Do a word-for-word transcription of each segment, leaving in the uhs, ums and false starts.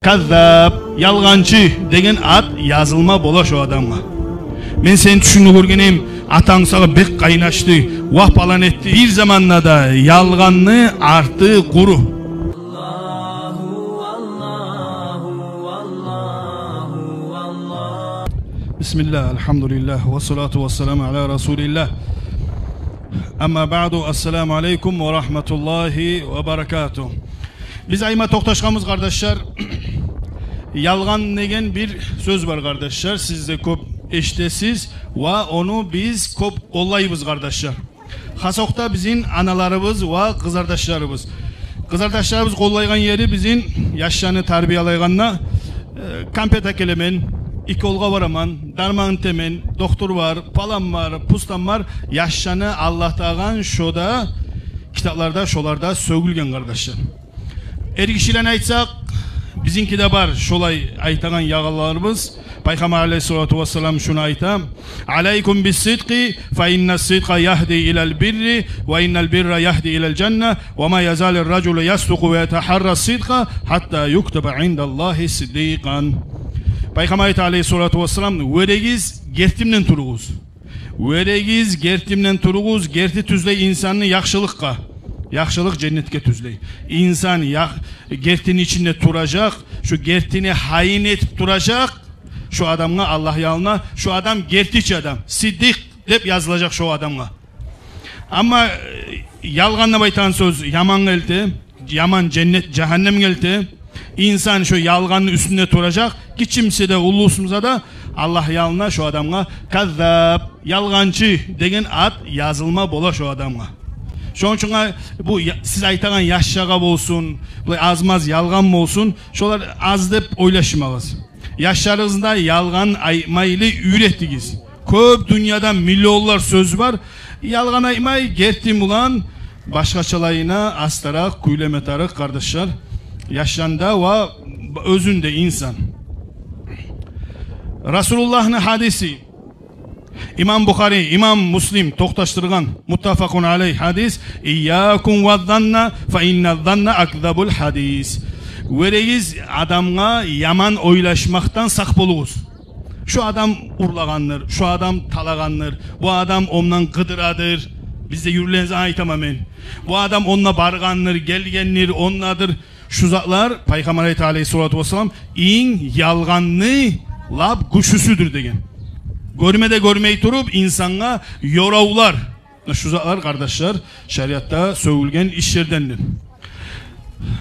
Каззаб, ялгъанчы деген ат язылма бола шо адамгъа. Мен сени тюшюнгде гёргенмен, атанг сагъа бек къайнашды, вагь, палан этди. Бир заманда да ялгъанны арты къуру. Бисмиллагь, альгьамдулиллагь, ва салату ва саламу аля расулиллагь. Амма баъду, ассаламу алейкум ва рагьматуллагьи ва баракатугь. Биз айма токъташгъанбыз, къардашлар. Ялгъан деген бир сёз бар, къардашлар. Сиз де кёп эшитесиз ва ону биз кёп къоллайбыз, къардашлар. Хасокъда бизин аналарыбыз ва къызардашларыбыз. Къызардашларыбыз къоллайгъан ери бизин яшланы тарбиялайгъанда, э, конфет алып гелемен, уколгъа бараман, дарман ичемен, доктор бар, палан бар, пустан бар, яшланы алдатагъан шо да, китапларда, шоларда сёгюлген, къардашлар. Эргишилени айтсакъ, бизинки де бар шолай айтагъан ялгъанларыбыз. Пайхаммар алейгьиссалату вассалам шуну айта: «Алейкум биссидкъи, фа инна сидкъа ягьди илал бирри, ва иннал бирра ягьди илал жанна, ва ма язалу ражулу ясдукъу ва ятагьарра сидкъа, гьатта юктаба индаллагьи сиддикъан». Пайхаммар айта алейгьиссалату вассалам: «Вёрегиз, гертимден туругъуз. Вёрегиз, гертимден туругъуз, герти тюзлей инсанны яхшылыкъгъа. Яхшылыкъ женнетге тюзлей. Инсан ях-, гертини ичинде туражакъ, шо гертини гьайын этип туражакъ, шо адамгъа Аллагь ялына, шо адам гертичи адам, сиддикъ деп язылажакъ шо адамгъа». Амма, э, ялгъан деп айтагъан сёз ямангъа элте, яман женнет, жагьаннемге элте. Инсан шо ялгъанны уьстюнде туражакъ, гиччиси де, уллусу да, Аллагь ялына шо адамгъа каззаб, ялгъанчы деген ат язылма бола шо адамгъа. Шону учун бу я-, сиз айтагъан яшлагъа болсун, булай аз-маз ялгъан болсун, шолар аз деп ойлашмагъыз. Яшларыгъызны да ялгъан айтмайлы уьйретигиз. Кёп дюньяда миллионлар сёз бар. Ялгъан айтмай, герти булан башгъачалайына астаракъ кюйлеме тарыкъ, къардашлар. Яшланы да ва оьзюн де инсан. Расулуллагьны гьадиси. Имам Бухари, имам Муслим токъташдыргъан, муттафакъун алейгь гьадис: «Ийякум ва занна, фа инна занна акзабул гьадис». Вёрегиз, адамгъа яман ойлашмакъдан сакъ болугъуз. Шо адам урлагъандыр, шо адам талагъандыр, бу адам ондан къыдырадыр. Бизде юрюлеген затны айтаман мен. Бу адам онда баргъандыр, гелгендир, ондадыр. Шу затлар, Пайхаммар айта алейгьиссалату вассалам, инг ялгъанны лап гючлюсюдюр деген. Гёрме де гёрмей туруп, инсангъа ёравлар. Шу затлар, къардашлар, шариатда сёгюлген ишлердендир.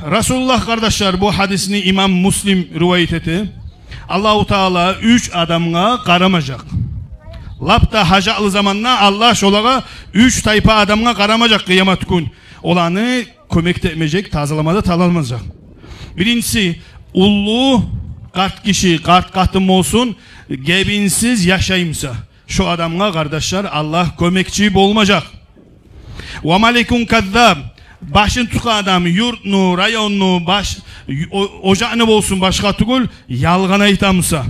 Расулуллагь, къардашлар, бу гьадисни имам Муслим ривайат эте. Аллагьу Таала уьч адамгъа къарамажакъ. Лап да гьажатлы заманда Аллагь шолагъа, уьч тайпа адамгъа къарамажакъ къыямат гюн. Оланы кёмек де этмежек, тазалама да, тазаламажакъ. Биринчиси, уллу къарт гиши, къарт къатын болсун, гебинсиз яшаймуса, шо адамгъа, къардашлар, Аллагь кёмекчи болмажакъ. Ва маликун каззаб, башын тутгъан адам, юртну, районну, баш, о-, ожакъны болсун, башгъа тюгюл, ялгъан айтамуса.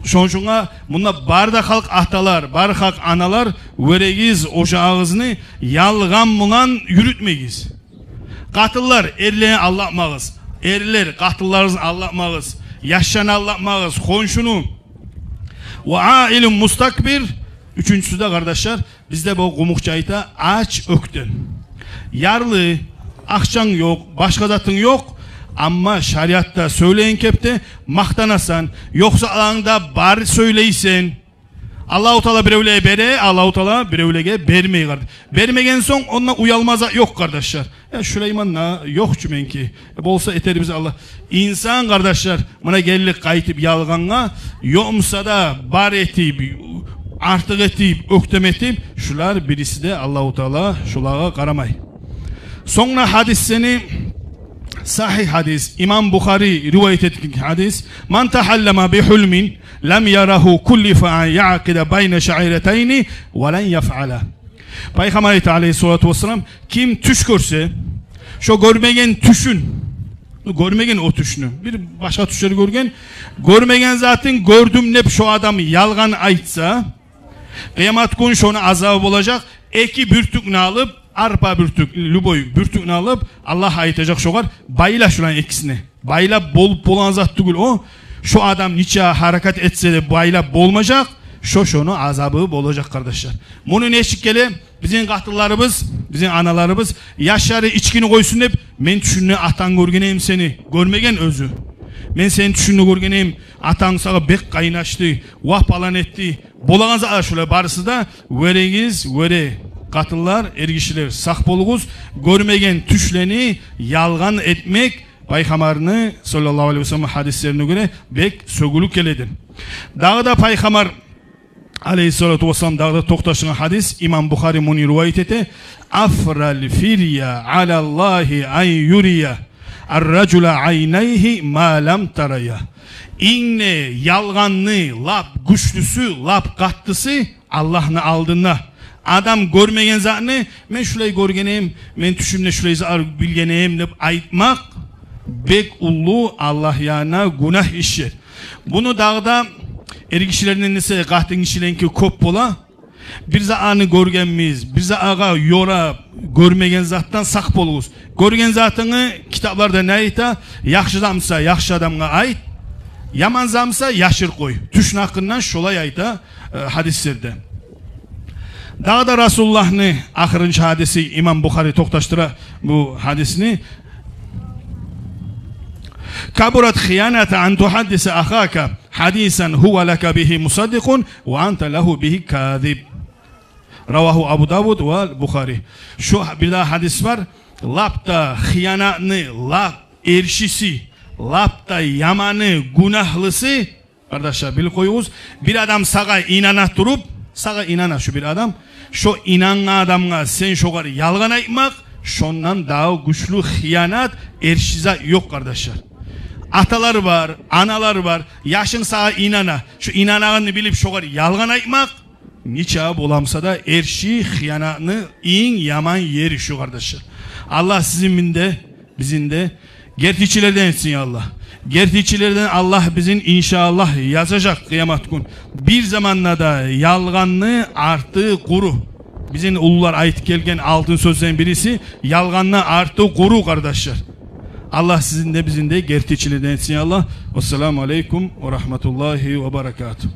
Шону учун мунда бар да халкъ аталар, бар халкъ аналар, вёрегиз, ожагъыгъызны ялгъан булан юрютмегиз. Къатынлар, эрлени алдатмагъыз. Эрлер, къатынларыгъызны алдатмагъыз. Яшланы алдатмагъыз, хоншуну. Ва аилун мустакбир. Уьчюнчюсю де, къардашлар, бизде бу къумукъча айта, ач оьктем. Ярлы, акъчанг ёкъ, башгъа затынг ёкъ, амма шариатда сёйлеген кепде макътанасан, ёкъ затларынгны да бар сёйлейсен. Аллагьу Таала биревлеге бере, Аллагьу Таала биревлеге бермей, къарда-. Бермеген сонг, онда уялма зат ёкъ, къардашлар. Я, Сулейманда ёкъ чу меники. Э, болса этербиз Аллагь. Инсан, къардашлар, муна гелдик къайтып ялгъангъа, ёкъмуса да бар этип, артыкъ этип, оьктем этип, шулар бириси де Аллагьу Таала шулагъа къарамай. Сонг да гьадис сени сагьигь гьадис, имам Бухари ривайат этген гьадис: «Ман тагьаллама би гьулмин лам ярагьу куллифа ан яъкъида байна шаъиратайни ва лан яфъала». Пайхаммар айта, алейгьиссалату вассалам, ким тюш гёрсе, шо гёрмеген тюшюн, гёрмеген о тюшню, бир башгъа тюшлер гёрген, гёрмеген затын гёрдюм деп шо адам ялгъан айтса, къыямат гюн шону азабы болажакъ, эки бюртюкню алып, арпа бюртюк, любой бюртюкню алып, Аллагь айтажакъ шогъар: «Байла шуланы экисин». Байлап болуп болагъан зат тюгюл о. Шо адам нече гьаракат этсе де, байлап болмажакъ. Шо шону азабы болажакъ, къардашлар. Муну нечик геле? Бизин къатынларыбыз, бизин аналарыбыз яшлары ичкини къойсун деп: «Мен тюшюмде атанг гёрген эдим сени». Гёрмеген оьзю. «Мен сени тюшюмде гёрген эдим, атанг сагъа бек къайнашды, вагь, палан этди». Болагъан затлар шулар барысы да. Вёрегиз, вёре. Къатынлар, эргишилер, сакъ болугъуз. Гёрмеген тюшлени ялгъан этмек Пайхаммарны, саллаллагьу алайгьи ва саллам, гьадислерине гёре бек сёгюлюп геледи. Дагъы да Пайхаммар алайгьиссалату вассалам дагъы да токъташгъан гьадис, имам Бухари муну ривайат эте: «Афрал фиря алаллагьи ан юрия ар-ражула айнайгьи ма лам тарая». Инг де ялгъанны лап гючлюсю, лап къаттысы Аллагьны алдында. Адам гёрмеген затны: «Мен шулай гёрген эдим, мен тюшюмде шулай затлар билген эдим», — деп айтмакъ бек уллу Аллагь янына гюнагь ишдир. Буну дагъы да эргишилерден эсе къатынгишилеринки кёп бола. Бир затны гёргенбиз, бир затгъа ёрап, гёрмеген затдан сакъ болугъуз. Гёрген затынгны китапларда не айта? Яхшы затмы буса, яхшы адамгъа айт, яман затмы буса, яшыр къой. Тюшню гьакъындан шолай айта, э, гьадислерде. Дагъы да Расулуллагьны ахырынчы гьадиси, имам Бухари токъташдыра бу гьадисни: «Кабурат хиянатан ан тухаддиса ахака хадисан гьува лака бигьи мусаддикъун ва анта лагьу бигьи казиб». Равагьу Абу Давуд ва Бухари. Шо бир дагъы гьадис бар. Лап да хыянатны лап эршиси, лап да яманы, гюнагьлысы, къардашлар, билип къоюгъуз: бир адам сагъа инана туруп, сагъа инана шо бир адам, шо инангъан адамгъа сен шогъар ялгъан айтмакъ, шондан дагъы гючлю хыянат, эрши зат ёкъ, къардашлар. Аталар бар, аналар бар, яшынг сагъа инана, шо инанагъанны билип шогъар ялгъан айтмакъ, нече бола буса да, эрши, хыянатны инг яман ери шо, къардашлар. Аллагь сизин де, бизин де гертичилерден этсин, я Аллагь. Гертичилерден Аллагь бизин, иншааллагь, язажакъ къыямат гюн. Бир заманда да ялгъанны арты къуру. Бизин уллулар айтып гелген алтын сёзлени бириси: ялгъанны арты къуру, къардашлар. Аллагь сизин де, бизин де гертичилерден этсин, я Аллагь. Вассаламу алейкум ва рагьматуллагьи ва баракатугь.